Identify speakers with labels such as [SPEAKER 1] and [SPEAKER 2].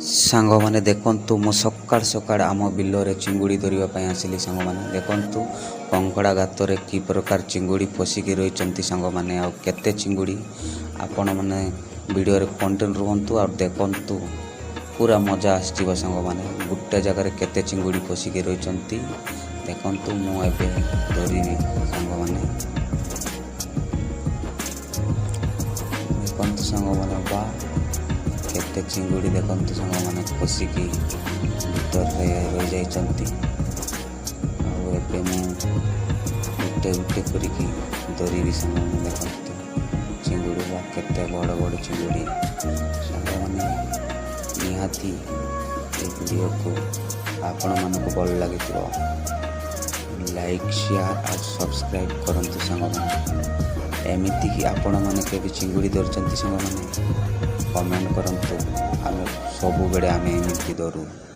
[SPEAKER 1] ସାଙ୍ଗମାନେ ଦେଖନ୍ତୁ, ମୁଁ ସକାଳ ସକାଳ ଆମ ବିଲରେ ଚିଙ୍ଗୁଡ଼ି ଧରିବା ପାଇଁ ଆସିଲି। ସାଙ୍ଗମାନେ ଦେଖନ୍ତୁ, କଙ୍କଡ଼ା ଗାତରେ କି ପ୍ରକାର ଚିଙ୍ଗୁଡ଼ି ପଶିକି ରହିଛନ୍ତି ସାଙ୍ଗମାନେ, ଆଉ କେତେ ଚିଙ୍ଗୁଡ଼ି। ଆପଣମାନେ ଭିଡ଼ିଓରେ କଣ୍ଟିନ୍ୟୁ ରୁହନ୍ତୁ ଆଉ ଦେଖନ୍ତୁ, ପୁରା ମଜା ଆସିଯିବ। ସାଙ୍ଗମାନେ, ଗୋଟେ ଜାଗାରେ କେତେ ଚିଙ୍ଗୁଡ଼ି ପଶିକି ରହିଛନ୍ତି ଦେଖନ୍ତୁ। ମୁଁ ଏବେ ଧରିବି। ସାଙ୍ଗମାନେ ଦେଖନ୍ତୁ, ସାଙ୍ଗମାନେ, ବା କେତେ ଚିଙ୍ଗୁଡ଼ି ଦେଖନ୍ତୁ ସାଙ୍ଗମାନେ, ପଶିକି ଭିତରେ ରହିଯାଇଛନ୍ତି। ଆଉ ଏବେ ମୁଁ ଗୋଟେ ଗୋଟେ କରିକି ଧରିବି। ସାଙ୍ଗମାନେ ଦେଖନ୍ତୁ, ଚିଙ୍ଗୁଡ଼ି ବା କେତେ ବଡ଼ ବଡ଼ ଚିଙ୍ଗୁଡ଼ି। ସାଙ୍ଗମାନେ, ନିହାତି ଏ ଭିଡ଼ିଓକୁ ଆପଣମାନଙ୍କୁ ଭଲ ଲାଗିଥିବ। ଲାଇକ୍, ସେୟାର ଆଉ ସବସ୍କ୍ରାଇବ୍ କରନ୍ତୁ ସାଙ୍ଗମାନେ। ଏମିତିକି ଆପଣମାନେ କେବେ ଚିଙ୍ଗୁଡ଼ି ଧରିଛନ୍ତି ସାଙ୍ଗମାନେ? କମେଣ୍ଟ କରନ୍ତୁ। ଆମେ ସବୁବେଳେ ଆମେ ଏମିତି ଧରୁ।